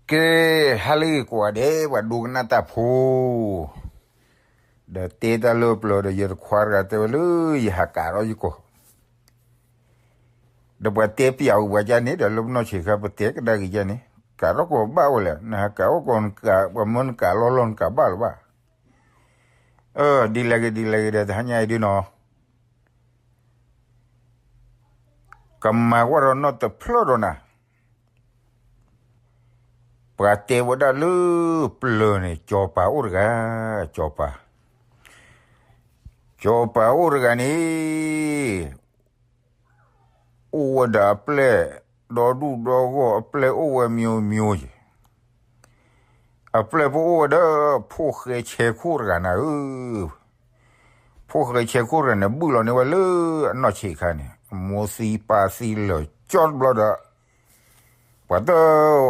ကဲ, ဟါလၢဂ့ၤကိးဂၤဒဲး ပှၤဒိကနၣ်တၢ်ဖိ, ဒီးတဲတၢ်လၢပျၢၤဒီး ယတခွါတဂၤတဲဝဲလၢ ယဟးကးထီၣ်ယကိာ်, ဒီးပှၤတဲပျးအုးပှၤကန့ၣ်ဒီး လၢပနီၢ်ဆံးခါ ပတဲကဒါက့ၤကန့ၣ်, ကးထီၣ်ကိာ်ဘၣ်ဝဲလဲၣ်, နဟးကးထီၣ်ကိာ် ပှၤမၢနကးလီၢ်လီၢ် နကးဘၣ်လၢၤဘၣ်. ဒ်လဲၣ်ဂ့ၤဒ်လဲၣ်ဂ့ၤဒီး တဟါညါအံၤဒ်နီၤ ကမၤကွၢ်ဒီးနီၢ်တဖျၢၣ်ဒီးနၤ, ပှၤတဲဝဲဒၣ်လၢပျၢၤန့ၣ် ကၠီၤပၤအိၣ်တဂၤ, ကၠီၤပၤ, ကၠီၤပၤအိၣ်တဂၤန့ၣ် အိၣ်ဝဲဒီးအပျဲၢ်ဒီဒူၣ်ဒီဂီၢ်, အပျဲၢ်အိၣ်ဝဲ မျိုးမျိုး ယဲၢ်, အပျဲၢ်ပအိၣ်ဝဲဒီး ဖိၣ်ဃဲဆဲခိၣ်တဂၤနၤဧၢ, ဖိၣ်ဃဲဆဲခိၣ်တဂၤန့ၣ် ဘုၣ်လီၤန့ၢ်ဝဲလၢအနီၢ်ဆံးခါန့ၣ် အမိၢ်သံပၢ်သံလၢာ်ကၠီတဘျီဒီး ပှၤတ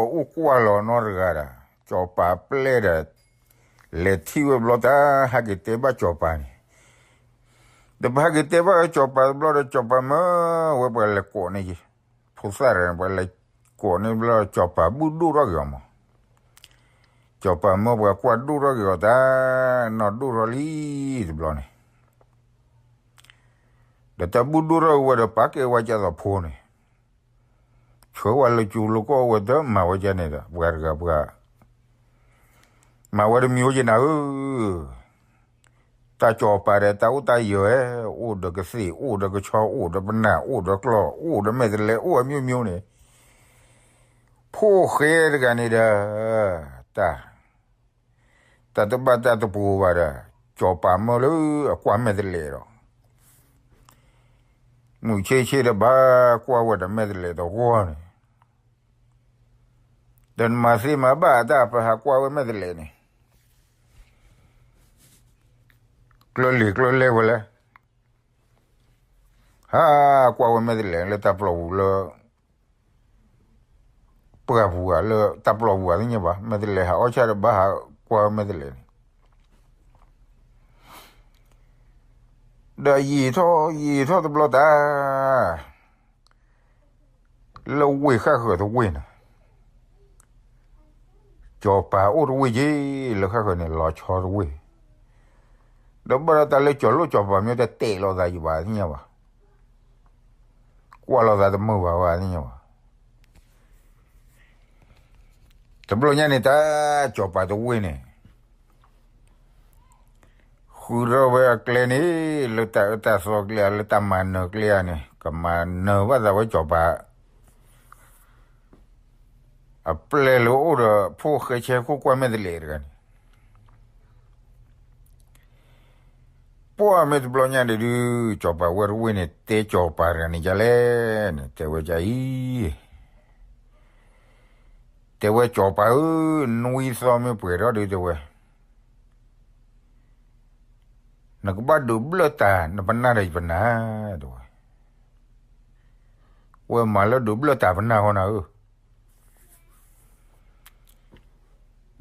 အိၣ်ကွၢ်လီၤနီတဂၤဒီး ကၠီၤပၤပျဲၢ်ဒီး လဲၤထံၣ်ဝဲဘျီတၢ် ဟဲက့ၤတဲဘၣ်ကၠီၤပၤန့ၣ်, ဒီးပဟဲက့ၤတဲဘၣ်ကၠီၤပၤတဘျီဒီး ကၠီၤပၤမၢဝဲ ပှၤလဲၤကိးန့ၢ်က့ၤ ဖိသၣ်တဂၤန့ၣ် ပှၤလဲၤကိးန့ၢ်ဘျီ ကၠီၤပၤဘုၣ်ဒိၣ်ထီၣ်က့ၤအီၤမး, ကၠီၤပၤမၢပှၤကွၢ်ဒိၣ်ထီၣ်က့ၤအီၤတၢ် နီၢ်ဒိၣ်ထီၣ်လံတဘျီန့ၣ်, ဒီးတၢ်ဘုၣ်ဒိၣ်ထီၣ်က့ၤဝဲဒီး ပာ်ကဲဝဲကၢ်သိးဖိန့ၣ် ဆှၢဝဲလၢကၠိလၢကီၢ်ဝဲ တမၤဝဲကန့ၣ်ဒီး ပှၤတဂၤပှၤ မၤဝဲတမံၤအိၣ်က့နၤဧၢ, တၢ်ကၠီၤပၤဒီး တၢ်အိၣ်တၢ်ယၢၤဧဲ, အိၣ်ဒီးကသ့ၣ် အိၣ်ဒီးကဆီ အိၣ်ဒီးပနၢ် အိၣ်ဒီးကျီၢ် အိၣ်ဒီးမဲာ်တလဲး အိၣ်အမျိုးမျိုးန့ၣ်, ဖိၣ်ဃဲတဂၤန့ၣ်ဒီး တၢ် တၢ်တဘၣ်တၢ်တပူၤဘၣ်ဒီး ကၠီၤပၤမၢလၢအကွၢ်မဲာ်တလဲးဒီး မုၢ်ဆ့ဆ့ဒီးဘၣ်ကွၢ်ဝဲဒီးမဲာ်တလဲးတဂီၢ်န့ၣ်, ဒီးနမၤသ့မၤဘၣ်တၢ် ပဟးကွၢ်ဝဲမဲာ်တလဲးန့ၣ်, ကျၢလံၤကျၢလဲၢ်ဝဲလဲၣ်, ဟးကွၢ်ဝဲမဲာ်တလဲးလၢတၢ်ပျီပူၤလၢ ပှၢ်ပူၤဧါ လၢတၢ်ပျီပူၤဧါသ့ၣ်ညါဘၣ်, မဲာ်တလဲးဟးအီၣ်ဆၣ်ဒီးဘၣ်ဟးကွၢ်ဝဲမဲာ်တလဲးန့ၣ်, ဒီးယံာ်ထီၣ်ယံာ်ထီၣ်တဘျီတၢ် လၢဝ့ၢ်ဃၣ်ဃၢၤတဝ့ၢ်န့ၣ်, ကၠီၤပၤအိၣ်တဝ့ၢ်က့ၤ လၢဃၣ်ဃၢၤန့ၣ် လီၤဆီတဝ့ၢ်, ဒီးဘၣ်ဒီးတၢ်လၢကၠီၤလိၣ်ကၠီၤပၤမ့ၢ်တတဲာ်လိာ်သးယံၤဘၣ်သ့ၣ်ညါဘၣ်, ကွၢ်လိာ်သးတမုာ်ဘၣ်ဘၣ်သ့ၣ်ညါဘၣ်. တဘျီညါန့ၣ် တၢ်ကၠီၤပၤတဝ့ၢ်န့ၣ် ဃုထီၣ်ဝဲအကျဲန့ၣ် လၢတၢ်အၢတၢ်သီကျဲဧါ လၢတၢ်မၤနၢၤကျဲဧါန့ၣ် ကမၤနၢၤဘၣ်သးဝဲကၠီၤပၤ အပျဲၢ်လၢအိၣ်ဒီးဖိၣ်ဃဲဆဲခိၣ်ကွၢ်မဲာ်တလဲးတဂၤန့ၣ် ပှၢ်မ့ၢ်တဘျီညါဒုးဒုး ကၠီၤပၤဝဲတဝ့ၢ်န့ၣ် တဲကၠီၤပၤတဂၤန့ၣ်ဒ်လဲၣ်န့ၣ် တဲဝဲဒ်အံၤ, တဲဝဲကၠီၤပၤဧၢ, နွံသီမ့ၢ်ပှဲၤထီၣ်ဒုး တဲဝဲ နကဘၣ်ဒုးဘျၢၣ်တၢ်နပနၢ်ဒီးယပနၢ် တဲဝဲ, ဝဲမၤလၢဒုးဘျၢၣ်တၢ်ပနၢ်ဃီနၤဧၢ,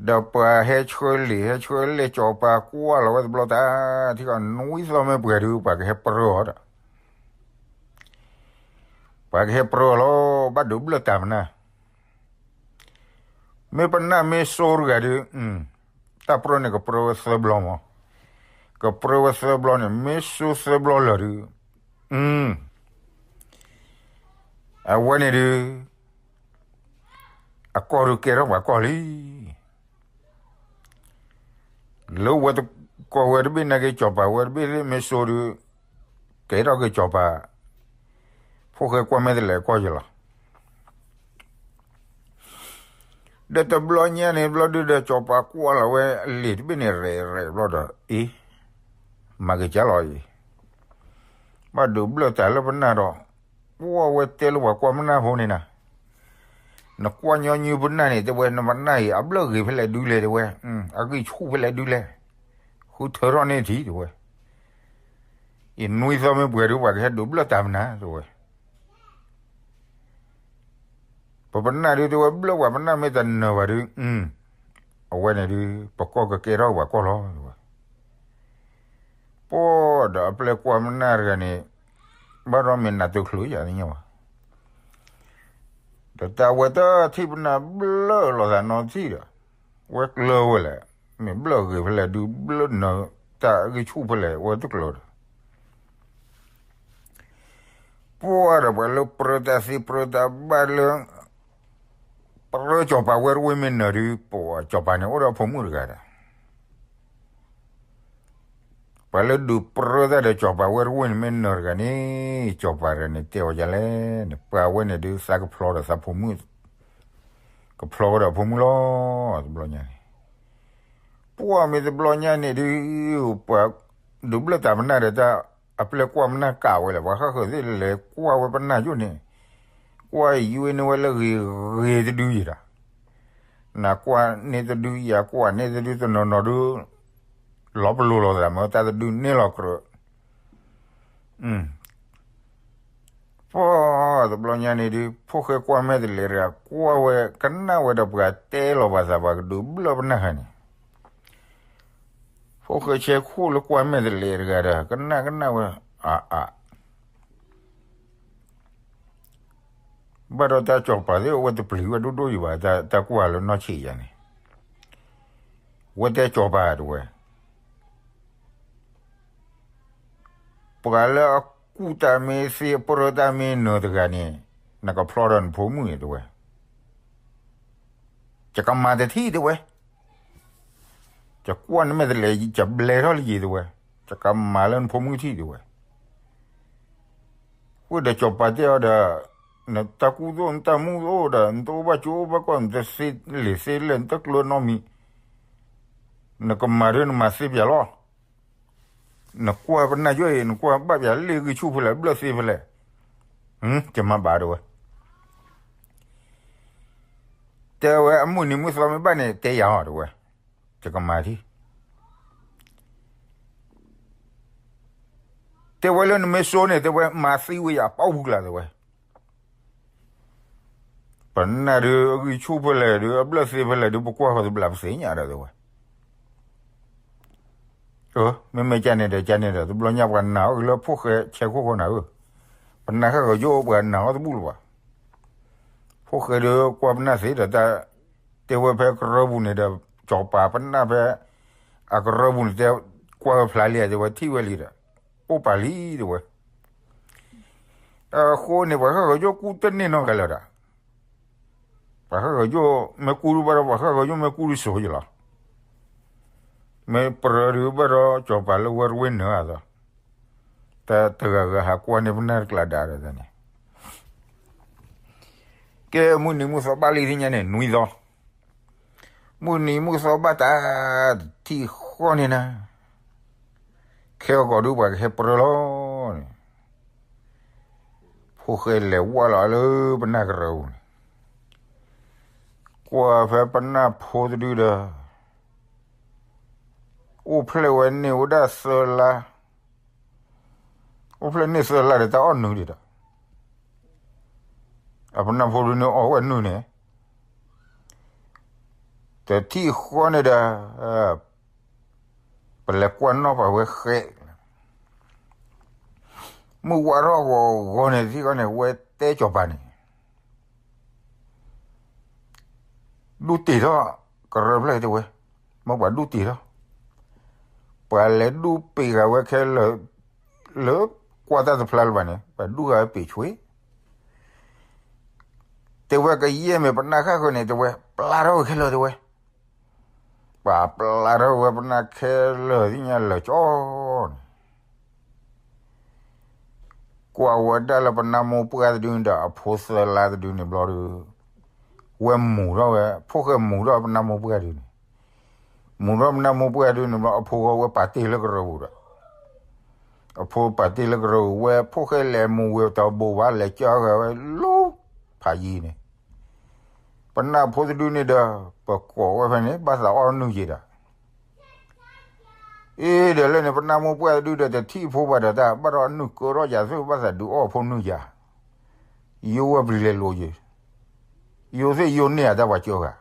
ဒီးပှၤဟဲဆှၢလံာ်ဟဲဆှၢလဲၢ် ကၠီၤပၤကွၢ်လီၤဝဲတဘျီတၢ် ထံၣ်အီၤနွံသီမ့ၢ်ပှဲၤဒုး ပှၤကဟဲပြၢအီၤဒီး ပှၤကဟဲပြၢအီၤလီၤ ဘၣ်ဒုးဘျၢၣ်တၢ်ပနၢ်, မ့ၢ်ပနၢ်မ့ၢ်စိတဂၤဒုး တၢ်ပြၢန့ၣ်ကပြၢဝဲသၢဘျီမး, ကပြၢဝဲသၢဘျီန့ၣ် မ့ၢ်စိသၢဘျီလၢာ်ဒုး အဝဲန့ၣ်ဒုး အကီၢ်ဒုးကဲထီၣ်ပှၤကီၢ်လံ. လၢဝဲတကီၢ်ဝဲတဘ့ၣ်နာ်က့ ကၠီၤပၤဝဲတဘ့ၣ်မ့ၢ်စိဒုး ကဲထီၣ်က့ၤကၠီၤပၤ ဖိၣ်ဃဲကွၢ်မဲာ်တလဲးအကီၢ်ယလီၤ. ဒီးတဘျီညါန့ၣ် ဘျီဒုးဒီး ကၠီၤပၤကွၢ်လီၤဝဲအလံာ်တဘ့ၣ်န့ၣ် ရဲၣ်ရဲၣ်ဘျီဒီး အ့ မၤက့ၤကၢလီၤအံၤ ဘၣ်ဒုးဘျၢၣ်တၢ်လၢပနၢ်ဒီး ပှၢ်ဝဲတဲလၢပှၤကွၢ်ပနၢ်ဖိန့ၣ်နၤ, နကွၢ်ညီနုၢ်ပနၢ်န့ၣ် တဲဝဲ နပနၢ်အံၤ အဘျၢၣ်ဂ့ၤဖဲလဲၣ်ဒုလဲၣ် တဲဝဲ, အဂံၢ်ဆူၣ်ဖဲလဲၣ်ဒုလဲၣ်, ဃုထၢထီၣ်န့ၢ်ထံၣ် တဲဝဲ, အံၤနွံသီမ့ၢ်ပှဲၤဒုး ပှၤကဟဲဒုးဘျၢၣ်တၢ်ပနၢ် တဲဝဲ ပပနၢ်ဒုး တဲဝဲ ဘျၢၣ်ပှၤပနၢ်မ့ၢ်တနၢၤဘၣ်ဒုး အဝဲန့ၣ်ဒုး ပကီၢ်ကကဲထီၣ်ပှၤကီၢ်လီၤ တဲဝဲ. ပှၢ်ဒီးအပျဲၢ်ကွၢ်ပနၢ်တဂၤန့ၣ် ဘၣ်ဒီးမ့ၢ်နးတချုးယၤသ့ၣ်ညါဘၣ်. ဒီးတၢ်ဝဲတထံၣ်ပနၢ်ဘျၢၣ်လိာ်သးနီတထံၣ်ဒီး, ဝဲကျၢၤဝဲလဲၣ်, မ့ၢ်ဘျၢၣ်ဂ့ၤဖဲလဲၣ်ဒုး ဘျၢၣ်နၢၤတၢ်ဂံၢ်ဆူၣ်ဖဲလဲၣ် ဝဲတကျၢၤဒီး ပှၢ်ဒီးပှၤလၢပြၢတၢ်သ့ပြၢတၢ်ဘၣ်လၢ ပြၢစီၤပၤဝဲတဝ့ၢ်မ့ၢ်နၢၤဒုး ပှၤစီၤပၤန့ၣ်အိၣ်ဒီးအဖိမုၣ်တဂၤဒီး ပှၤလၢဒုးပြၢတၢ်ဒီးစီၤပၤဝဲတဝ့ၢ်န့ၣ်မ့ၢ်နၢၤတဂၤန့ၣ် စီၤပၤတဂၤန့ၣ်တဲဝဲဒ်လဲၣ်န့ၣ် ပှၤဝဲန့ၣ်ဒုးသးကဖျီဒီးသးဖိမုၣ်, ကဖျီဝဲဒီးအဖိမုၣ်လီၤ. တဘျီညါန့ၣ် ပှၢ်မ့ၢ်တဘျီညါန့ၣ်ဒုး ပှၤဒုးဘျၢၣ်တၢ်ပနၢ်ဒီးတၢ် အပျဲၢ်ကွၢ်ပနၢ်ကးဝဲလဲၣ်, ပှၤဃၣ်ဃၢၤသ့ၣ်လဲၤကွၢ်ဝဲပနၢ်ယိၣ်န့ၣ် ကွၢ်ယွ့န့ၢ်ဝဲလၢဂ့ၤဂ့ၤတဒုယံၤဒီး နကွၢ်န့ၢ်တဒုယၤ ကွၢ်န့ၢ်တဒုတနီၤနီၤဒုး လီၤပလိာ်လိာ်သးမ့ၢ်တၢ်တဒုန့ၢ်လီၤကြၢး ပှၢ်တဘျီညါန့ၣ်ဒုး ဖိၣ်ဃဲကွၢ်မဲာ်တလဲးတဂၤ ကွၢ်ဝဲကနၣ်ဝဲဒီးပှၤတဲလီၤဘၣ်သးပှၤကဒုးဘျၢၣ်ပနၢ်ခါန့ၣ် ဖိၣ်ဃဲဆဲခိၣ်လၢကွၢ်မဲာ်တလဲးတဂၤဒီး ကနၣ်ကနၣ်ဝဲ အါအါ ဘၣ်ဒီးတၢ်စီၤပၤသ့ၣ်အဝဲတပျံၤဝဲဒိၣ်ဒိၣ်ယံၤဘၣ် တၢ်ကွၢ်လၢနီၢ်ဆံးယၤန့ၣ် ဝဲတဲစီၤပၤတဝဲ ပှၤလၢအကူၣ်တၢ်မ့ၢ်သ့အပြၢတၢ်မ့ၢ်နၢၤတဂၤန့ၣ် နကဖျီဒီးနဖိမုၣ်န့ၣ်တဝဲ ယကမၤတထံၣ်တဝဲ, ယကွၢ်နမဲာ်တလဲး ယဘျဲထီၣ်လၢယံၤတဝဲ, ယကမၤလၢနဖိမုၣ်ထံၣ်တဝဲ. ဃိဒီးစီၤပၤတဲအီၤဒီး, နတၢ်ကူၣ်တအိၣ် နတၢ်မူတအိၣ်ဒီး နတအိၣ်ဘၣ်ကၠိအိၣ်ဘၣ်ကီၢ် နတသ့လံာ်သ့လဲၢ် နတကျၢၤနီတမံၤ, နကမၤဒ်နမၤသ့ပၠးလီၤ. နကွၢ်ပနၢ်ယိၣ်အံၤ နကွၢ်ဘၣ်ပၠးလ့ၣ်ဂံၢ်ဆူၣ်ဖဲလဲၣ် ဘျၢၣ်သ့ဖဲလဲၣ်, ယမၤဘၣ်တဝဲ တဲဝဲအမုၢ်နံၤမုၢ်သီမ့ၢ်ဘၣ်န့ၣ် တဲယၤအီၤတဝဲ, ယကမၤထံၣ်. တဲဝဲလၢနမ့ၢ်စိန့ၣ် တဲဝဲမၤသံဝဲယၤပီၣ်ပူၤကျါတဝဲ. ပနၢ်ဒုးအဂံၢ်ဆူၣ်ဖဲလဲၣ်ဒုး အဘျၢၣ်သ့ဖဲလဲၣ်ဒုး ပကွၢ်ဃီၤတဘျီပသ့ၣ်ညါဒီးတဝဲ. မ့မ့ၢ်ကန့ၣ်ဒီး ကန့ၣ်ဒီး တဘျီညါပှၤနာ်အီၤက့ၤလၢဖိၣ်ဃဲဆဲးခိၣ်ဃီနၤဧၢ, ပနၢ်ဃၣ်ဃၢၤယိၣ်ပှၤနာ်အီၤတဘူၣ်လၢၤဘၣ်. ဖိၣ်ဃဲဒုးကွၢ်ပနၢ်သ့ဒီးတၢ်, တဲဝဲဖဲကရၢပူၤန့ၣ်ဒီး, စီၤပၤပနၢ်ဖဲအကရၢပူၤန့ၣ် တဲကွၢ်ဝဲဖျါလံ တဲဝဲထံၣ်ဝဲလံဒီး, အိၣ်ပာ်လံတဝဲ. အဃိန့ၣ် ပှၤဃၣ်ဃၢၤယိၣ်ကူၣ်တန့ၢ်နီတဂၤလၢၤဒီး, ပှၤဃၣ်ဃၢၤယိၣ်မ့ၢ်ကူၣ်ဒုးဘၣ်ဒီး ပှၤဃၣ်ဃၢၤယိၣ်မ့ၢ်ကူၣ်ဒုးစိၤယလီၤ. မ့ၢ်ပြၢဒုးဘၣ်ဒီး စီၤပၤလၢဝဲတဝ့ၢ်နၢၤအသီ, တၢ်တဂၤဂၤဟးကွၢ်န့ၢ်ပနၢ်တကျါဒါဒီးန့ၣ် ကဲမုၢ်နံၤမုၢ်သီဘၣ်လံသ့ၣ်ညါန့ၣ် နွံသီ, မုၢ်နံၤမုၢ်သီဘၣ်တၢ်တထံၣ်ဃီန့ၣ်နၤ, ခဲဂီၤဒုးပှၤကဟဲပြၢလီၤန့ၣ်, ဖိၣ်ဃဲလဲၤဝဲလီၤလၢပနၢ်ကရၢပူၤန့ၣ်, ကွၢ်ဖဲပနၢ်ဖိတဒုဒီး အိၣ်ဖျဲၣ်ဝဲန့ၢ်ဝဲဒၣ်သၢလါ, အိၣ်ဖျဲၣ်န့ၢ်သၢလါဒီးတၢ်အီၣ်နုၢ်ဒံးဒီး, အပနၢ်ဖိဒုန့ၣ်အီၣ်ဝဲနုၢ်န့ၣ်, တထံၣ်ဃီန့ၣ်ဒီး, ပလဲၤကွၢ်နီၣ်ပာ်ဝဲဃဲ, မုၢ်ဝါထီၣ်ဂီၤဂီၤန့ၣ် တထံၣ်ဃီန့ၣ် ဝဲတဲစီၤပၤန့ၣ် ဒူၣ်တ့ၢ်ထီၣ်ကရၢဖျၢၣ်တဲဝဲ, မ့ၢ်ပှၤဒူၣ်တ့ၢ်ထီၣ်, ပှၤလဲၤဒူၣ်ပ့ၤဃာ်ဝဲခဲလၢာ်, လၢကွၢ်တၢ်တဖျါလၢၤဘၣ်န့ၣ် ပှၤဒူၣ်ဃာ်ဝဲပ့ၤဆွ့, တဲဝဲကယဲၢ်မ့ၢ်ပနၢ်ဃၣ်ဃၢၤန့ၣ် တဲဝဲ ပျၢ်ထီၣ်ဝဲခဲလၢာ်တဲဝဲ, ပှၤပျၢ်ထီၣ်ဝဲပနၢ်ခဲလၢာ်သ့ၣ်ညါလၢာ်ကၠီန့ၣ် ကွၢ်ဝဲဒၣ်လၢပနၢ်မိၢ်ပှၢ်တဒုန့ၣ်ဒီး အဖိသၢလါတဒုန့ၣ်ဘျီဒီး, ဝဲမူၤထီၣ်ဝဲ, ဖိၣ်ဃဲမူၤထီၣ်ပနၢ်မိၢ်ပှၢ်တဒုန့ၣ်, မူၤထီၣ်ပနၢ်မိၢ်ပှၢ်တဒုန့ၣ်ဘျီ အဖိဃီဝဲပာ်တ့ၢ်လၢကရၢပူၤဒီး, အဖိပာ်တ့ၢ်လၢကရၢပူၤ ဝဲဖိၣ်ဃဲလဲၤမူၤဝဲတဘိးဘၣ် လဲၤကၢဃာ်ဝဲလၢဖးယံၤန့ၣ်, ပနၢ်ဖိတဒုန့ၣ်ဒီး ပကိးဝဲဖဲန့ၣ် ဘၣ်သးအီၣ်နုၢ်ယံၤဒီး အ့ ဒီးလၢန့ၣ် ပနၢ်မိၢ်ပှၢ်တဒုဒီး တထံၣ်ဖိဘၣ်ဒီးတၢ် ဘၣ်ဒီးနုၢ်ကၢထီၣ်ယၤသ့ၣ် ဘၣ်သးဒုးအီၣ်ဖိနုၢ်ယၤ, ယိဝဲပျံၤလဲၤလိၤယံၤ, ယိသ့ၣ်ယိန့ၢ်အတၢ်ပှၤကၢဃာ်,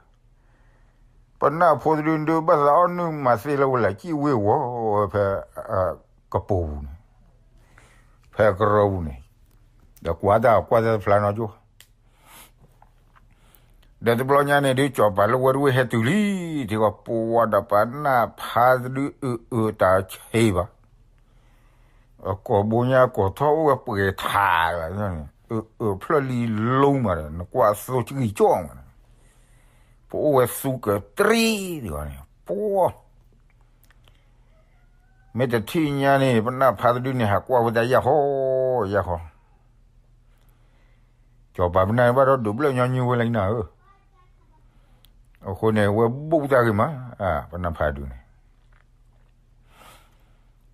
ပနၢ်ဖိတဒုဒုး ဘၣ်သးအီၣ်နုၢ်မၤသ့လၢဝဲလဲၤကံၣ်ဝ့ၤဝီၤဝဲဖဲ ကပိာ်ပူၤန့ၣ်, ဖဲကရၢပူၤန့ၣ်, ဒီးကွၢ်တၢ်ကွၢ်တၢ်တဖျါနီကၠိ ဒီးတဘျီညါန့ၣ်ဒုး ကၠီၤပၤလၢဝဲတဝ့ၢ်ဟဲတုၤလံ, ထံကီၢ်ပဝါဒီးပနၢ်ဖးတဒုအုၣ်အုၣ်တၢ်ဆံးဘၣ်, အကိာ်ဘိညါကိာ်ထီၣ်အိၣ်ဝဲပှဲၤထးလၢ, အုၣ်အုၣ်ဖျၢၣ်လံလိမးဒီး နကွၢ်အသိကံၢ်ကၠီၣ်မး, ပအိၣ်ဝဲသူကတြံဒ်န့ၣ်, ပှၤ မ့ၢ်တထံၣ်ညါန့ၣ် ပနၢ်ဖးတဒုန့ၣ် ဟးကွၢ်ဝဲတၢ်ယၢ်ဃီ, ယၢ်ဃီ, ကၠီၤပၤပနၢ်ဘၣ်ဒီးဒုးဘျၢၣ်ညီနုၢ်ဝဲလၢနၤဧၢ, အဃိန့ၣ် ဝဲဘူးတၢ်ဂ့ၤမး, ပနၢ်ဖးဒုန့ၣ်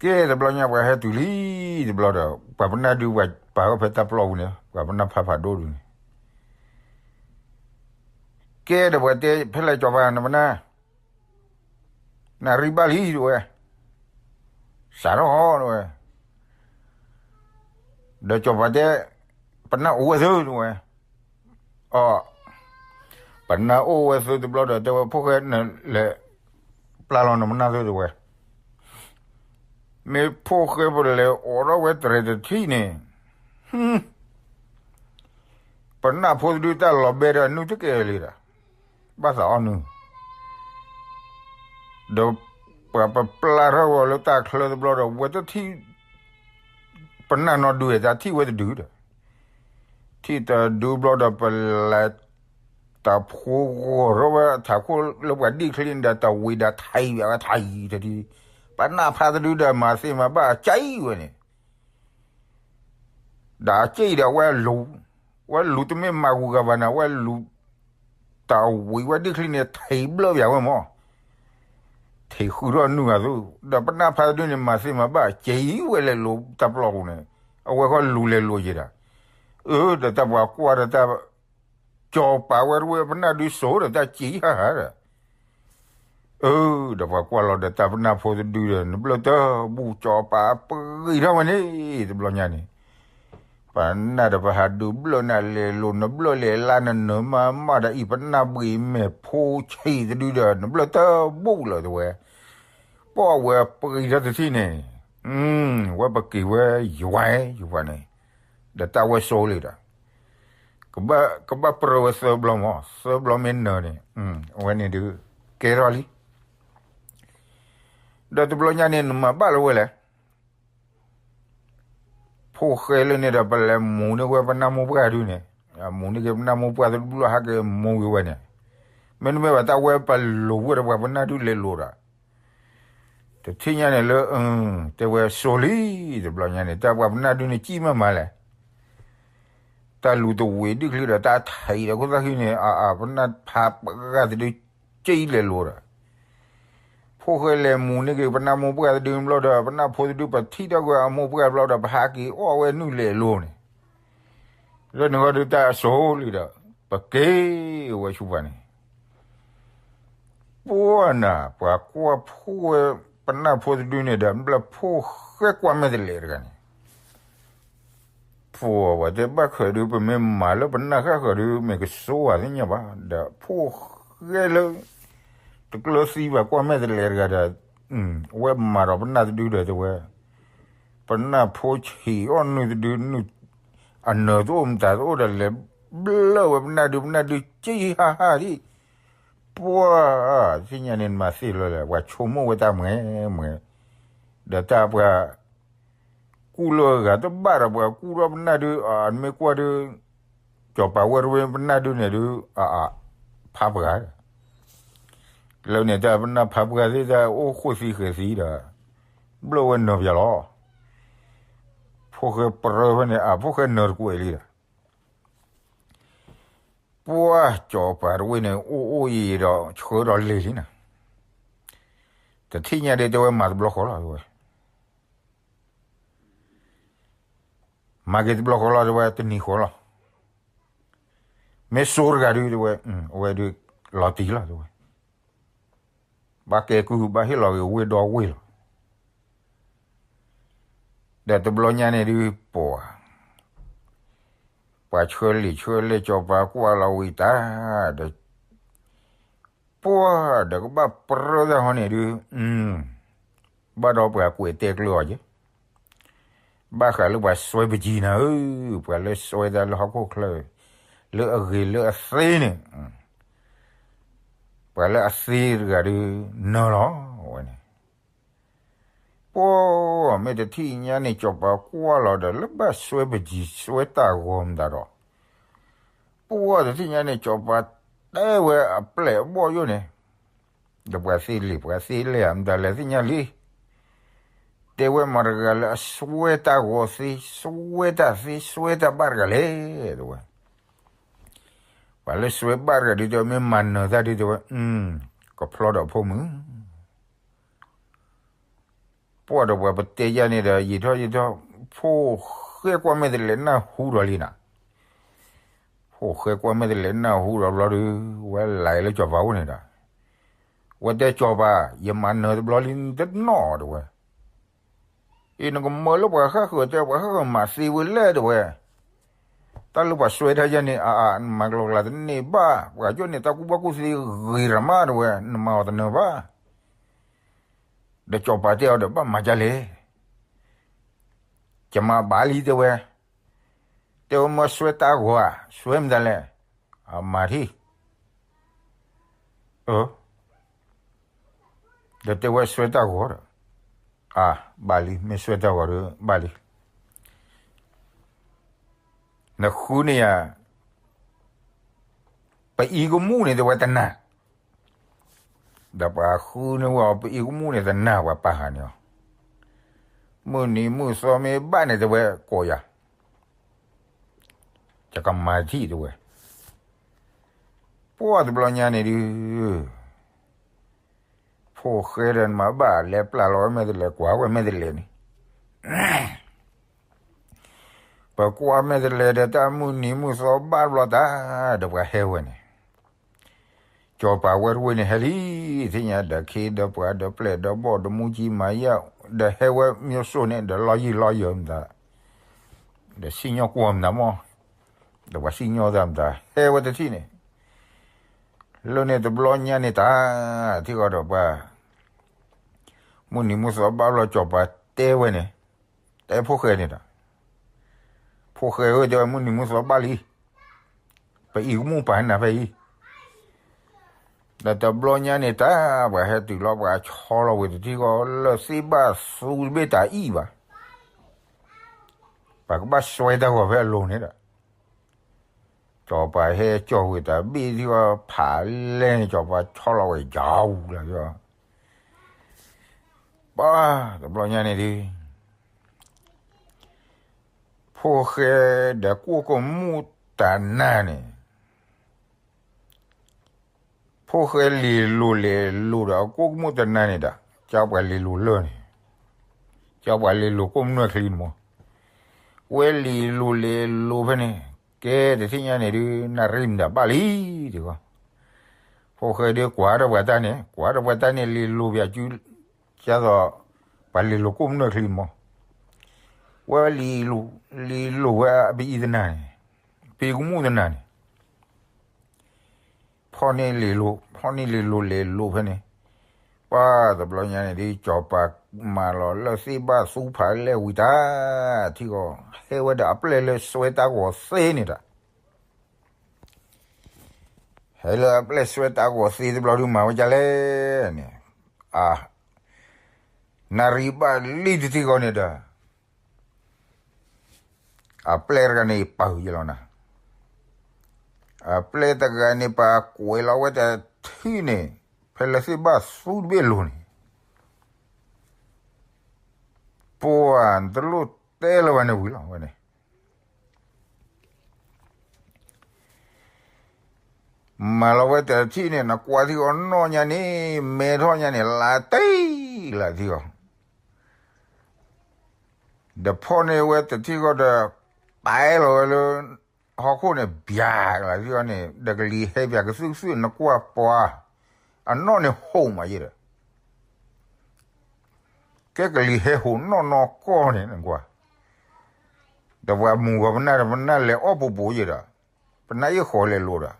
ကဲတဘျီညါပှၤဟဲတုၤလံ, တဘျီဒီး ပှၤပနၢ်ဒုးပှၤပာ်ဝဲဖဲတၢ်ပျီပူၤန့ၣ် ပှၤပနၢ်ဖးဖးဒိၣ်ဒုန့ၣ်, ကဲဒီးပှၤတဲဖဲလဲၣ်ကၠီၤပၤနပနၢ်, နရံဘၣ်လံတဝဲ, စးထီၣ်ဟီတဝဲ, ဒီးကၠီၤပၤတဲ, ပနၢ်အိၣ်ဝဲသုတဝဲ, အီ, ပနၢ်အိၣ်ဝဲသုတဘျီဒီး တဲဝဲဖိၣ်ဃဲနလဲၤပျၢ်လီၤနပနၢ်သုတဝဲ, မ့ၢ်ဖိၣ်ဃဲပလဲၤအိးထီၣ်ဝဲတြဲၤတထံၣ်န့ၣ်, ပနၢ်ဖိတဒုတၢ်လီၤဘဲဒီးနုၢ်တကဲလံဒီး, ဘၣ်သးအီၣ်နုၢ် ဒီးပှၤပပျၢ်ထီၣ်ဝဲလၢတၢ်ချၢတဘျီဒီး ဝဲတထံၣ် ပနၢ်နီဒုးတၢ်ထံၣ်ဝဲတဒုဒီး, ထံၣ်တဒုဘျီဒီးပလဲၤတၢ်ဖိဂီၤထီၣ်ဝဲထးခိၣ်လၢပှၤဒံၣ်ချံန့ၣ်ဒီး တၢ်ဝံၤဒီးထံၣ်ဝဲထံၣ်, ပနၢ်ဖးတဒုဒီးမၤသ့မၤဘၣ်ကံဝဲန့ၣ် ဒီးအက့ၢ်ဒီးဝဲလူၤ, ဝဲလူၤတမ့ၢ်မၤဂူၤဂၤဘၣ်န့ၣ် ဝဲလူၤ, တၢ်ဝံၤဝဲဒံၣ်ချံန့ၣ် ထံၣ်ဘျၢၣ်ပၠးဝဲမး, ထံၣ်ဃုာ်ထီၣ်နုၢ်ဂၤသု, ဒီးပနၢ်ဖးတဒုန့ၣ် မၤသ့မၤဘၣ်က့ၤဝဲလဲၤလိၤတၢ်ပျီပူၤန့ၣ်, အဝဲဃီလူၤလဲၤလိၤယဲဒၣ်, အၢ ဒီးတၢ်ပှၤကွၢ်ဒီးတၢ် ကၠီၤပၤဝဲတဝဲပနၢ်ဒုးစိၤဒီးတၢ်က့ၤဟါဟါဒီး အၢ ဒီးပှၤကွၢ်လီၤဒီးတၢ်ပနၢ်ဖိတဒုဒီး နဘျၢၣ်တၢ်ဘူၣ်ကၠီၤပၤပဂံၢ်ထီၣ်ဝဲန့ၣ် တဘျီညါန့ၣ်, ပနၢ်ဒီးပဟးဒုးဘျၢၣ်နၤလဲၤလိၤ နဘျၢၣ်လဲၤလါနနၢၤမၤမၢ်ဒီးအံၤ ပနၢ်ဘှံးမဲာ်ဖိဆံးတဒုဒီး နဘျၢၣ်တၢ်ဘူၣ်လၢတဝဲ, ပှၤဝဲပဂံၢ်ထီၣ်တထံၣ်န့ၣ်, ဝဲပက့ၤဝဲယွၤယွၤန့ၣ်, ဒီးတၢ်ဝဲစိၤလံဒီး ကဘၣ်ပြၢဝဲသၢဘျီမး, သၢဘျီမ့ၢ်နၢၤန့ၣ်, အဝဲန့ၣ်ဒုး ကဲထီၣ်လံ, ဒီးတဘျီညါန့ၣ် နမၤဘၣ်လၢၤဝဲလဲၣ်, ဖိၣ်ဃဲလၢန့ၣ်ဒီး ပလဲၤမူၤန့ၢ်ဝဲပနၢ်မိၢ်ပှၢ်ဒုန့ၣ်, မူၤန့ၢ်က့ၤပနၢ်မိၢ်ပှၢ်တဘျီဟးက့ၤမူၤက့ၤဝဲန့ၣ်, မ့တမ့ၢ်ဘၣ်တၢ်ဝဲပလိၤဝဲဒီးပှၤပနၢ်ဒုလဲၤလိၤဒီး တထံၣ်ညါန့ၣ်လၢ, တဲဝဲစိၤလံ, တဘျီညါန့ၣ် တၢ်ပှၤပနၢ်ဒုန့ၣ် ကံၣ်မးမးလဲၣ်, တၢ်လူၤတဝံၤဒံၣ်ချံဒီး တၢ်ထံၣ်ဒီးခိၣ်သၣ်ဃံန့ၣ် အအ ပနၢ်ဖးပှၢ်တဒု ကံၣ်လဲၤလိၤဒီး ဖိၣ်ဃဲလဲၤမူၤန့ၢ်က့ၤ ပနၢ်မိၢ်ပှၢ်တဒုဘျီဒီး ပနၢ်ဖိတဒု ပထံၣ်ထီၣ်ကွံာ်အမိၢ်ပှၢ်ဘျီဒီး ပဟးက့ၤအီၣ်ဝဲနုၢ်လဲၤလိၤန့ၣ်, လၢန့ၣ်ဃီဒုးတၢ်အစိၤလံဒီး ပက့ၤဝဲဆူပှၤန့ၣ် ပှၤနၤ ပှၤကွၢ်ဖိၣ်ဝဲ ပနၢ်ဖိတဒုန့ၣ်ဒီး ဘျၢၣ်ဖိၣ်ဃဲကွၢ်မဲာ်တလဲးတဂၤန့ၣ်, ပှၤဝဲတဲဘၣ်ဃးဒုး ပမ့ၢ်မၤလၢပနၢ်ဃၣ်ဃၢၤဒုး မ့ၢ်ကစိဝဲသ့ၣ်ညါဘၣ်ဒီး ဖိၣ်ဃဲလၢ တကျၢၤသံဘၣ်ကွၢ်မဲာ်တလဲးတဂၤဒီး အဝဲမၤဒီးပနၢ်တဒုဒီးတဲဝဲ ပနၢ်ဖိဆံးအီၣ်နုၢ်တဒု နုၢ်အနၢၤတအိၣ်မတၤတအိၣ်ဒီး လဲၤဘျၢၣ်ဝဲပနၢ်ဒုး ပနၢ်ဒုးကံၣ်ဟါဟါဒံး, ပှၤသ့ၣ်ညါန့ၣ် နမၤသ့လၢလဲၣ် ပှၤဆိကမိၣ်ဝဲတၢ်မှဲၤမှဲၤ, ဒီးတၢ်ပှၤ ကူၣ်လၢအဂၤတဘၣ်ဒီး ပှၤကူၣ်ထီၣ်ပနၢ်ဒုး အမ့ၢ်ကွၢ်ဒုး ကၠီၤပၤဝဲတဝဲပနၢ်ဒုးန့ၣ်ဒုး အအ ဖးပှၢ်ဒီး လၢန့ၣ်တၢ်ပနၢ်ဖးပှၢ်သ့ၣ်တၢ်အိၣ်ဃိသံဃဲၤသံဒီး ဘျၢၣ်ဝဲနၢၤပၠးလီၤ. ဖိၣ်ဃဲပြၢဖဲန့ၣ် အဖိၣ်ဃဲနၢၤတကွဲးလံဒီး ပှၤကၠီၤပၤတဝဲန့ၣ် အိၣ်အိၣ်အံၤဒီးဆှၢဒီးလံၤလံနၤ, တထံၣ်ညါဒ်တဲဝဲမၤတဘျီဃီလီၤတဲဝဲ မၤက့ၤတဘျီဃီလီၤတဲဝဲ တနံၤဃီလီၤ. မ့ၢ်စိတဂၤဒုးတဲဝဲ အဝဲဒုး လီၤတံၢ်လီၤတဲဝဲ ဘၣ်ကဲကုၢ်ဘၣ်ဟ့ၣ်လီၤက့ၤဝ့ၢ်ဒီဝ့ၢ်လီၤ. ဒီးတဘျီညါန့ၣ်ဒုး ပှၤ ပှၤဆှၢလံာ်ဆှၢလဲၢ် ကၠီၤပၤကွၢ်လီၤဝံၤတၢ်ဒီး ပှၤဒီးကဘၣ်ပြၢတၢ်ဟီန့ၣ်ဒုး ဘၣ်ဒီးပှၤကွဲးတဲကျၢၤအီၤက့ၤ ဘၣ်ဃးလၢပှၤစွဲပကံနၤဧၢ, ပှၤလၢစွဲတၢ်လၢဟီၣ်ခိၣ်ချၢ လၢအဂ့ၤလၢအသ့န့ၣ် ပှၤလၢအသ့တဂၤဒုး နၢၤလီၤဝဲန့ၣ်, ပှၤမ့ၢ်တထံၣ်ညါန့ၣ် ကၠီၤပၤကွၢ်လီၤဒီးလၢဘၣ်စွဲပကံစွဲတၢ်ဂီၤမတၤဒီး, ပှၤတထံၣ်ညါန့ၣ် ကၠီၤပၤတဲဝဲအပျဲၢ်အဘီၣ်ယိၣ်န့ၣ်, ဒီးပှၤသ့လံာ် ပှၤသ့လဲၣ် မတၤလဲၣ်သ့ၣ်ညါလံ, တဲဝဲမတၤတဂၤလၢအစွဲတၢ်ဂီၤသ့ စွဲတၢ်သ့ စွဲတၢ်ဘၣ်တဂၤလဲၣ် တဲဝဲ. ပှၤလၢစွဲဘၣ်တဂၤဒုးတဲဝဲ မ့ၢ်မၤနၢၤတၢ်ဒုးတဲဝဲ, ကဖျီဒီးအဖိမုၣ် ပှၤဒီးပှၤပတဲယါန့ၣ်ဒီး ယံာ်ထီၣ်ယံာ်ထီၣ်, ဖိၣ်ဃဲကွၢ်မဲာ်တလဲးနၢ်ဟူဒီးလံနီၤ, ဖိၣ်ဃဲကွၢ်မဲာ်တလဲးနၢ်ဟူဒီးဘျီဒုး, ဝဲလဲၤလၢကၠီၤပၤအိၣ်န့ၣ်ဒီး, ဝဲတဲကၠီၤပၤ, ယမၤနၢၤတဘျီလံတနီၤတဲဝဲ, အံၤနကမၢလၢပှၤဃၣ်ဃၢၤတဲ ပှၤဃၣ်ဃၢၤမၤသ့ဝဲလဲၣ်တဲဝဲ, တၢ်လၢပှၤစွဲတၢ်ယါန့ၣ် အအါ နမၤကလီကလီတန့ၢ်ဘၣ်, ပှၤကၠိန့ၣ်တၢ်ကူၣ်ဘၣ်ကူၣ်သ့ဂ့ၤရၤမးတဲဝဲ, နမၤအီၤတနၢၤဘၣ် ဒီးကၠီၤပၤတဲအီၤဒီး ဘၣ်မၤဒ်လဲၣ်, ယမၤဘၣ်လံတဲဝဲ, တဲဝဲမ့ၢ်စွဲတၢ်ဂီၤဧါ, စွဲမတၤလဲၣ်, အမၤထံၣ်, အၢ, ဒီးတဲဝဲစွဲတၢ်ဂီၤဒီး, အါ, ဘၣ်လံ မ့ၢ်စွဲတၢ်ဂီၤဒီးဘၣ်လံ နဃုန့ၢ်ယၤ ပအံၤကမူၣ်န့ၣ်တဲဝဲတနၤ, ဒီးပှၤဃုန့ၢ်ဝဲအီၤ ပအံၤကမူၣ်န့ၣ်တနၤ ပှၤပာ်ဃာ်န့ၢ်အီၤ, မုၢ်နံၤမုၢ်သီမ့ၢ်ဘၣ်န့ၣ်တဲဝဲကိးယၤ, ယကမၤထံၣ်တဲဝဲ, ပှၤတဘျီညါန့ၣ်ဒုး ဖိၣ်ဃဲဒီးနမၤဘၣ်လဲၤပျၢ်လီၤဝဲမဲာ်တလဲး ကွၢ်ဝဲမဲာ်တလဲးန့ၣ်, ပကွၢ်မဲာ်တလဲးဒီးတၢ်မုၢ်နံၤမုၢ်သီဘၣ်တဘျီတၢ်, ဒီးပှၤဟဲဝဲန့ၣ်, ကၠီၤပၤဝဲတဝ့ၢ်န့ၣ်ဟဲလံ, သ့ၣ်ညါဒီးခ့ဒီးပှၤဒီးပျဲၢ်ဒီးဘီၣ်ဒီးမူကံမၤယၢ်, ဒီးဟဲဝဲမ့ၢ်စိၣ်န့ၣ် ဒီးလီၢ်ယံၢ်လီၢ်ယၢၤမတၤ ဒီးစံၣ်ညီၣ်ကွီၢ်မတၤမီၢ်, ဒီးပှၤစံၣ်ညီၣ်တၢ်မတၤ ဟဲဝဲတထံၣ်န့ၣ်, လၢန့ၣ်တဘျီညါန့ၣ်တၢ်, ထံၣ်ဃီဒီးပှၤ, မုၢ်နံၤမုၢ်သီဘၣ်ဘျီကၠီၤပၤတဲဝဲန့ၣ်, တဲဖိၣ်ဃဲန့ၣ်ဒီး, ဖိၣ်ဃဲဧၢ တဲဝဲမုၢ်နံၤမုၢ်သီဘၣ်လံ, ပအံၤကမူၣ်ပာ်နၤဖဲအံၤ ဒီးတဘျီညါန့ၣ်တၢ် ပှၤဟဲတုၤလီၤ ပှၤဆီလီၤဝံၤတထံၣ်ဃီ လၢသ့ၣ်ဘၣ်သူတဘ့ၣ်တၢ်အံၣ်ဘၣ်, ပှၤကဘၣ်စွဲတၢ်ဂီၤဖဲအလိၤန့ၣ်ဒီး, ကၠီၤပၤဟဲကၠီၤဝံၤတၢ်ဘ့ၣ်ထံၣ်ဃီ ဖးလဲၢ်န့ၣ် ကၠီၤပၤဆီလီၤဝဲယဝ်လီၤ, ပှၤတဘျီညါန့ၣ်ဒုး ဖိၣ်ဃဲဒီးကိၣ်ကမူၣ်တနၤန့ၣ်, ဖိၣ်ဃဲလ့ၤလိၤလဲၤလိၤဒီးအကိၣ်ကမူၣ်တနၤန့ၣ်ဒီး ကၠီပှၤလ့ၤလိၤလၢန့ၣ်, ကၠီပှၤလ့ၤလိၤကိၣ်မနုၤချံန့ၣ်မီၢ်, ဝဲလ့ၤလိၤလဲၤလိၤဖဲန့ၣ်, ကဲတထံၣ်ညါန့ၣ်ဒုး နၣ်ရံၣ်မတၤဘၣ်လံ, တဲဃီ, ဖိၣ်ဃဲဒုးကွၢ်ဒီးပှၤတၢ်န့ၣ် ကွၢ်ဒီးပှၤတၢ်န့ၣ်လ့ၤလိၤပၠးကု, ကၢ်သိး, ပှၤလ့ၤလိၤကိၣ်မနုၤချံန့ၣ်မီၢ်, ဝဲလ့ၤလိၤ, လ့ၤလိၤဝဲအပအံၤတနၤန့ၣ်, ပအံၤကမူၣ်တနၤန့ၣ် ဖီၣ်န့ၢ်လ့ၤလိၤ, ဖီၣ်န့ၢ်လ့ၤလိၤလဲၤလိၤဖဲန့ၣ်, ပှၤတဘျီညါန့ၣ်ဒ် ကၠီၤပၤမၤလီၤလၢသ့ၣ်ဘၣ်သူဖးလဲၢ်ဝံၤတၢ်, ထံၣ်ဃီ, ဟဲဝဲဒီးအပျဲၢ်လၢစွဲတၢ်ဂီၤသ့န့ၣ်ဒီး, ဟဲလၢအပျဲၢ်စွဲတၢ်ဂီၤသ့တဘျီဒုးမၤဝဲဒ်လဲၣ်န့ၣ်, အ, နၣ်ရံၣ်ဘၣ်လံတထံၣ်ဃီန့ၣ်ဒီး အပျဲၢ်တဂၤန့ၣ်ပာ်ဃုာ်ယဲလီၤနၤ, အပျဲၢ်တဂၤန့ၣ်ပာ်ကွဲးလီၤဝဲတထံၣ်န့ၣ်, ဖဲလၢသ့ၣ်ဘၣ်သူတဘ့ၣ်အလိၤန့ၣ်, ပှၤနတလိၣ်တဲလၢၤဘၣ်န့ၣ်ဝံၤလီၤဝဲန့ၣ်, မၤလီၤဝဲတထံၣ်န့ၣ် နကွၢ်ထံၣ်အီၤနီၣ်ညါန့ၣ် မဲထီၣ်ညါန့ၣ် လါတံၢ်လၢထံၣ်အီၤ ဒီးဖီၣ်န့ၢ်ဝဲတထံၣ်ဃီဒီး ပာ်လီၤဝဲလၢ ဟီၣ်ခိၣ်န့ၣ် ဘၠးလၢထံၣ်အီၤန့ၣ် ဒီးကလံၤဟဲဘၠးကသုၣ်ကသုၣ် နကွၢ်ပှၤ အနီၣ်န့ၣ်ဟိးမးယဲဒီး ကဲကလံၤဟဲဟိးနီၣ်နီၢ်ကီၢ်န့ၣ် နကွၢ်, ဒီးပှၤမုၢ်ဂီၤပနၢ်ဒီးပနၢ်လဲၤအီၣ်ပူၤပူၤယဲဒီး ပနၢ်အ့ၣ်ဃီၤလဲၤလိၤဒီး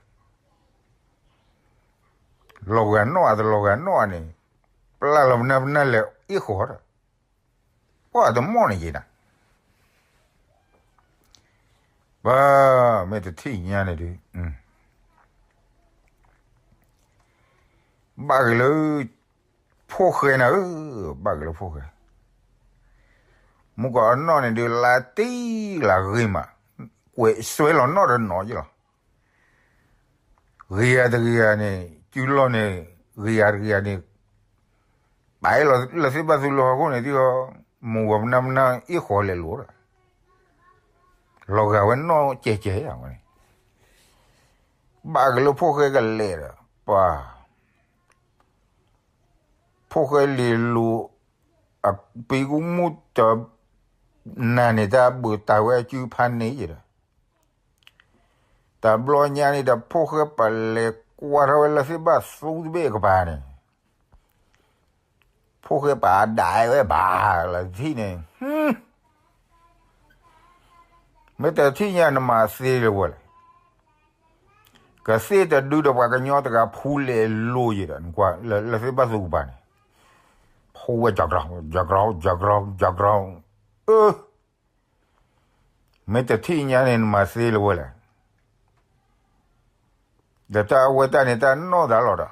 လီၤဂာ်နီၣ်အတလီၤဂာ်နီၣ်အန့ၣ် ပျၢ်လီၤပနၢ်ပနၢ်လဲၤအ့ၣ်ဃီၤဒီး ပှၤတမီၢ်န့ၣ်ယဲဒီး ဘၣ်မ့ၢ်တထံၣ်ညါန့ၣ်ဒုး အ ဘၣ်က့ၤလၢ ဖိၣ်ဃဲနၤဧၢ, ဘၣ်က့ၤလၢဖိၣ်ဃဲ, မုၢ်ကီၤအနီၢ်န့ၣ်ဒုး လါတံၢ်လၢဂ့ၤမး, ကွဲးစွဲလီၤနီၣ်ဒီးနီၣ်ယ့ၣ်လီၤ. ဂ့ၤဂၤတဂ့ၤဂၤန့ၣ် စုလီၢ်န့ၣ် ဂ့ၤဂၤတဂ့ၤဂၤန့ၣ် ပာ်လီၤလၢသ့ၣ်ဘၣ်သူလၢဟီၣ်ခိၣ်န့ၣ် သံဃီ, မိၢ်ဂီၤပနၢ်ပနၢ်အ့ၣ်ဃီၤလဲၤလိၤဒီး လီၤဂာ်ဝဲနီၣ်ကဲးကဲးဝဲန့ၣ်, ဘၣ်က့ၤလၢဖိၣ်ဃဲကလဲၤဒီး ပှၤ ဖိၣ်ဃဲလံၤလူၤ အပံကူမူၣ်တနၤန့ၣ် တၢ်ဘုးတၢ်ဝဲအစုဖးန့ၣ်ယဲဒီး, တဘျီညါန့ၣ်ဒီး ဖိၣ်ဃဲပလဲၤကွၢ်ထီၣ်ဝဲလၢသ့ၣ်ဘၣ်သူတဘ့ၣ်အကပၤန့ၣ်, ဖိၣ်ဃဲပဒးဝဲဘၣ်လၢထံၣ်န့ၣ်, မ့ၢ်တထံၣ်ညါနမၤသ့လၢၤဝဲလဲၣ်. ကသ့ၣ်တဒုဒီးပှၤကညီတဂၤဖူလဲၤလိၤယဲဒီး နကွၢ်လၢသ့ၣ်ဘၣ်သူကပၤန့ၣ်, ဖူဝဲကကီ ကကီ ကကီ, အၢ မ့ၢ်တထံၣ်ညါန့ၣ် နမၤသ့လၢၤဝဲလဲၣ်. ဒီးတၢ်အဝဲတၢ်န့ၣ် တၢ်နီၢ်သးလီၤဒီး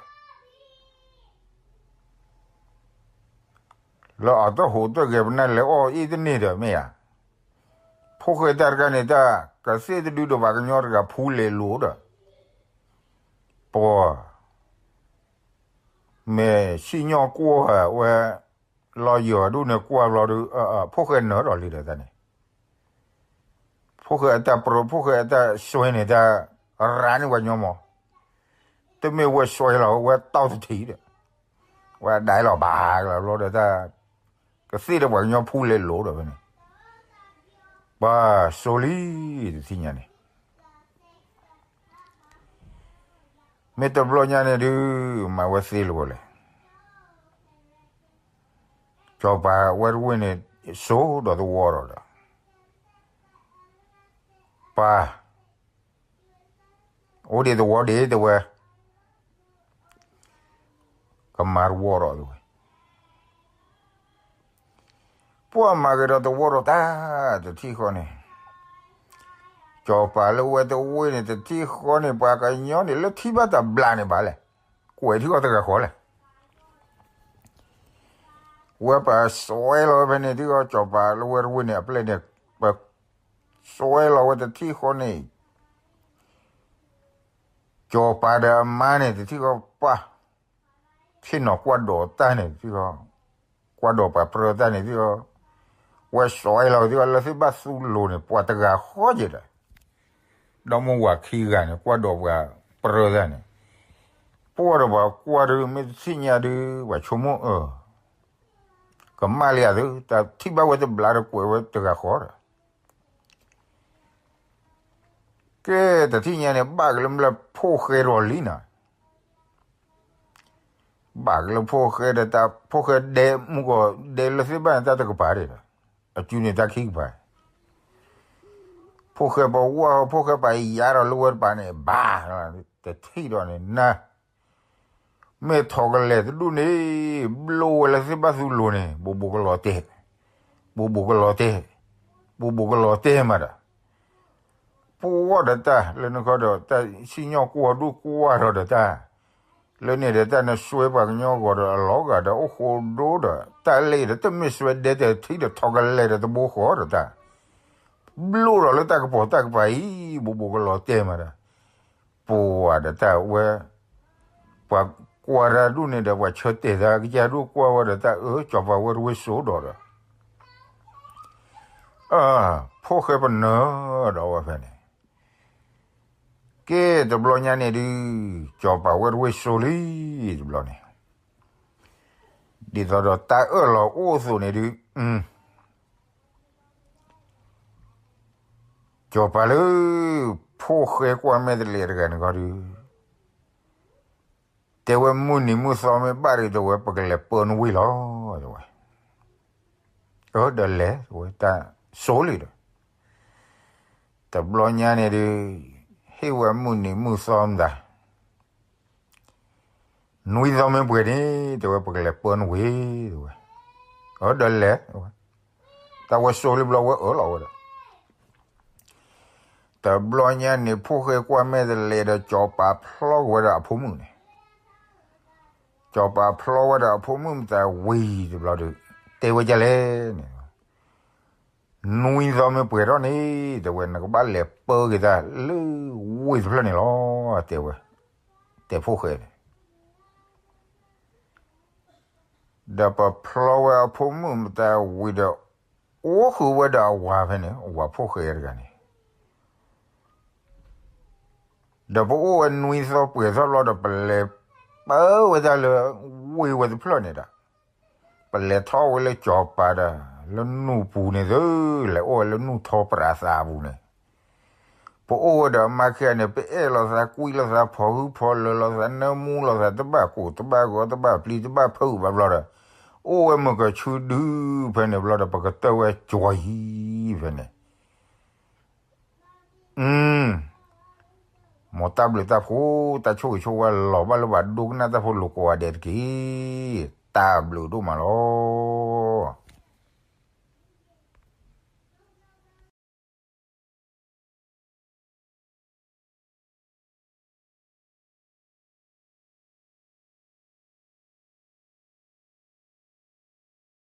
လၢအတဟူးတဂဲၤပနၢ်လဲၤအီၣ်အ့ၣ်တန့ၢ်ဒီးမ့ၢ်ဧါ, ဖိၣ်ဃဲတၢ်တခါန့ၣ် တၢ်ကသ့ၣ်တဒုဒီးပှၤကညီတဂၤဖူလဲၤလိၤဒီး ပှၤ မ့ၢ်စံၣ်ညီၣ်ကွီၢ်ဝဲ လီၤယီၤဒူၣ်န့ၣ်ကွၢ်ဘျီဒီး ဖိၣ်ဃဲနၢၤဒီးလံဒီးတၢ်န့ၣ်, ဖိၣ်ဃဲအတၢ်ပြၢ ဖိၣ်ဃဲအတၢ်စွဲန့ၣ် တၢ်ရၤန့ၢ်ပှၤကညီမး, တမ့ၢ်ဝဲစွဲလီၤဝဲတီၢ်တထံးဒီး ဝဲဒၣ်လီၤဘၣ်ကလီၤဘျီဒီးတၢ် ကသ့ၣ်ဒီးပှၤကညီဖူလဲၤလိၤဒီးဖဲန့ၣ်, ပှၤစိၤလံ တထံၣ်ညါန့ၣ် မ့ၢ်တဘျီညါန့ၣ်ဒုး မၤဝဲသ့လၢၤဝဲလဲၣ်. စီၤပၤဝဲတဝ့ၢ်န့ၣ် စိဒီးသဝီဒီးဒီး ပၢ် အိၣ်ဒံးသဝီဒံးတဲဝဲ, ကမၤတဝီဒီးတဲဝဲ, ပှၤမၤက့ၤဒီးသဝီဒီးတၢ်တထံၣ်ဃီန့ၣ်, စီၤပၤလၢဝဲတဝ့ၢ်န့ၣ် တထံၣ်ဃီန့ၣ် ပှၤကညီန့ၣ် လၢထံၣ်ဘၣ်တၢ်ဘျးန့ၣ်ဘၣ်လဲၣ်, ကွဲးထံၣ်ဃီတဂၤဃီလဲၣ်. ဝဲပှၤစွဲလီၤဝဲဖဲန့ၣ် ထံၣ်ဃီစီၤပၤလၢဝဲတဝ့ၢ်န့ၣ် အပျဲၢ်န့ၣ် ပှၤစွဲလီၤဝဲတထံၣ်ဃီန့ၣ် စီၤပၤဒီးအမါန့ၣ် တထံၣ်ဃီပှၤ ဆ့ၣ်နီၤကွၢ်ဒိးတၢ်န့ၣ် ကွၢ်ဒိးပှၤပြၢတၢ်န့ၣ် ဝဲစွဲလီၤသ့ၣ်ဃီလၢသ့ၣ်ဘၣ်သူလိၤန့ၣ် ပှၤတဂၤဃီက့ၤဒီး ဒီမါဝၤခံဂၤန့ၣ် ကွၢ်ဒိးပှၤပြၢတၢ်န့ၣ်, ပှၤဒီးပှၤကွၢ်ဒုး မ့ၢ်တထံၣ်ညါဒုး ပှၤဆိကမိၣ်အၢ ကမၣ်လံဧါသု တၢ်ထံၣ်ဘၣ်ဝဲတဘျါဒီးကွဲးဝဲတဂၤဃီဒီး ကဲတထံၣ်ညါန့ၣ် ဘၣ်က့ၤလၢမ့ၢ်လၢဖိၣ်ဃဲဒီးလံနီၤ, ဘၣ်က့ၤလၢဖိၣ်ဃဲဒီးတၢ် ဖိၣ်ဃဲဒဲမုၢ်ကီၢ်ဒဲလၢသ့ၣ်ဘၣ်န့ၣ် တၢ်တကပၤဒံးဒီး အစုန့ၣ်တၢ်ခံကပၤ, ဖိၣ်ဃဲပဝၢ် ဖိၣ်ဃဲပယါဒီးလၢဝဲတပၤန့ၣ် ဘၣ် တထံၣ်ဒီးန့ၣ်နၤ မ့ၢ်ထိးကလဲၤတဒူၣ်န့ၣ် ဘျိဝဲလၢသ့ၣ်ဘၣ်သူလိၤန့ၣ် ဘူးဘူးကလီၤတဲာ်, ဘူးဘူးကလီၤတဲာ်, ဘူးဘူးကလီၤတဲာ်မးဒီး ပဝၢ်ဒီးတၢ် လၢနခီဒီးတၢ်စံၣ်ညီၣ်ကွီၢ်ဒူၣ်ကွၢ်ထီၣ်ဒီးတၢ်, လၢန့ၣ်ဒီးတၢ်နစွဲပှၤကညီဂီၤဒီးအလီၤဂာ်ဒီးအိၣ်ဃိဒိဒီး တၢ်လၢအံၤဒီးတမ့ၢ်စွဲဒဲတဲာ်ထံဒီးထိးကလဲၤဒီးတဘိဃီဒီးတၢ်, ဘျိဒီးလၢတၢ်ကပီၤတၢ်ကပၤအံၤ ဘူးဘူးကလီၤတဲာ်မးဒီး ပဝၢ်ဒီးတၢ်ဝဲ ပှၤကွၢ်တၢ်ဒူၣ်န့ၣ်ဒီး ပှၤဆၢတဲာ်တၢ်ကစၢ်ဒူၣ်ကွၢ်ဝဲဒီးတၢ်အၢ စီၤပၤဝဲတဝ့ၢ်စိဒီးဒီး ဖိၣ်ဃဲပနၢၤဒီးဝဲဖဲန့ၣ်, ကဲတဘျီညါန့ၣ်ဒုး စီၤပၤဝဲတဝ့ၢ်စိလံ တဘျီန့ၣ်, ဒ်သိးဒီးတၢ်အၢၣ်လီၤအိၣ်အသိးန့ၣ်ဒုး စီၤပၤလၢ ဖိၣ်ဃဲကွၢ်မဲာ်တလဲးတဂၤန့ၣ်ခီဒုး တဲဝဲမုၢ်နံၤမုၢ်သီမ့ၢ်ဘၣ်ဒီး တဲဝဲပကလဲၤပၢနဝ့ၢ်လီၤ တဲဝဲ, အၢ ဒီးလဲၤ တဲဝဲတၢ်စိလံဒီး, တဘျီညါန့ၣ်ဒုး ဟ့ၣ်ဝဲမုၢ်နံၤမုၢ်သီမတၤ နွံသီမ့ၢ်ပှဲၤန့ၣ် တဲဝဲပကလဲၤပၢနဝ့ၢ် တဲဝဲ, အၢ ဒီးလဲၤ တဲဝဲ, တၢ်ဝဲစိလံဘျီဝဲအၢၣ်လီၤဝဲဒီး တဘျီညါန့ၣ် ဖိၣ်ဃဲကွၢ်မဲာ်တလဲးဒီး စီၤပၤဖျီက့ၤဝဲဒီးအဖိမုၣ်န့ၣ်, စီၤပၤဖျီဝဲဒီးအဖိမုၣ်မတၤဝံၤတဘျီဒီး တဲဝဲဒ်လဲၣ်န့ၣ်, နွံသီမ့ၢ်ပှဲၤထီၣ်န့ၣ် တဲဝဲ နကဘၣ်လဲၤပၢက့ၤတၢ်လၢဝ့ၢ်တဖျၢၣ်န့ၣ်လီၤ တဲဝဲ, တဲဖိၣ်ဃဲန့ၣ်. ဒီးပဖျီဝဲအဖိမုၣ်မတၤဝံၤဒီး အိၣ်ဃုာ်ဝဲဒီးအဝၤဖဲန့ၣ် အဝၤဖိၣ်ဃဲတဂၤန့ၣ် ဒီးပအိၣ်ဝဲနွံသီပှဲၤထီၣ်ဘျီဒီး ပလဲၤပၢဝဲဒၣ်လၢဝ့ၢ်ဝဲတဖျၢၣ်န့ၣ်ဒီး ပလဲၤထီၣ်ဝဲလၢစီၤပၤဒီး လၢနူၢ်ပူၤန့ၣ်သု, လဲၤအိၣ်ဝဲလၢနူၢ်ထီပြးသးပူၤန့ၣ်, ပအိၣ်ဝဲဒီးအမါခံဂၤန့ၣ် ပအဲၣ်လိာ်သးကွံလိာ်သး ဖီၣ်ဟုဖီၣ်လၢာ်လိာ်သး နၢမူလိာ်သး တဘၣ်ကိၢ်တဘၣ်ဂီၤ တဘၣ်ပျံၤတဘၣ်ဖုးဘၣ်ဘျီဒီး အိၣ်ဝဲမုာ်ကဆူဒုဖဲန့ၣ်ဘျီဒီး ပကတၢၢ်ဝဲကၠီၤအံၤဖဲန့ၣ် မ်တၢ်ဘျုးတၢ်ဖှိၣ် တၢ်ဆိၣ်ဂ့ၤဆိၣ်ဝါ လီၤဘၣ်လၢပှၤဒိကနၣ်တၢ်ဖိလိာ်ကိးဂၤဒဲးတက့ၢ်. တၢ်ဘျုးဒိၣ်မးလီၤ.